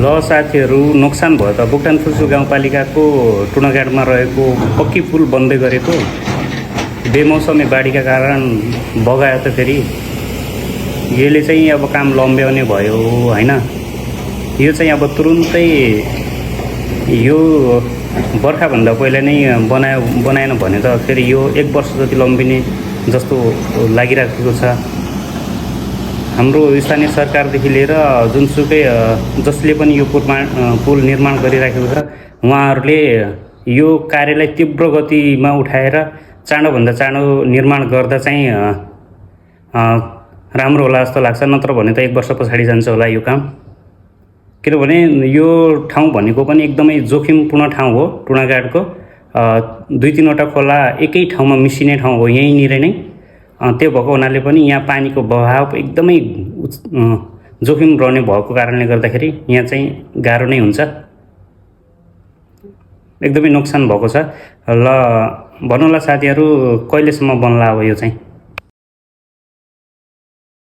ल साथीहरू, नोक्सान भयो त बोक्टान फुसु गाउँपालिकाको टुनागाडमा रहेको पक्की पुल बन्दै गरेको बेमौसमी बाढीका कारण बगायो त फेरि यसले चाहिँ अब काम लम्ब्याउने भयो हैन। यो चाहिँ अब तुरुन्तै यो बर्खाभन्दा पहिला नै बनाएन भने त फेरि यो 1 वर्ष जति लम्बिने जस्तो लागिरहेको छ। हाम्रो स्थानीय सरकारदेखि लिएर जुनसुकै जसले पनि यो पुल निर्माण गरिराखेको छ उहाँहरूले यो कार्यलाई तीव्र गतिमा उठाएर चाँडोभन्दा चाँडो निर्माण गर्दा चाहिँ राम्रो होला जस्तो लाग्छ। नत्र भने त 1 वर्ष पछाडि जान्छ होला यो काम। किनभने यो ठाउँ भनेको पनि एकदमै जोखिमपूर्ण ठाउँ हो। टुनागाडको 2-3वटा खोला एकै ठाउँमा मिसिने ठाउँ हो यहीँनिर नै। त्यो भएको हुनाले पनि यहाँ पानीको बहाव एकदमै जोखिम रहने भएको कारणले गर्दाखेरि यहाँ चाहिँ गाह्रो नै हुन्छ। एकदमै नोक्सान भएको छ। ल भन्नुला साथीहरू, कहिलेसम्म बन्ला अब यो चाहिँ।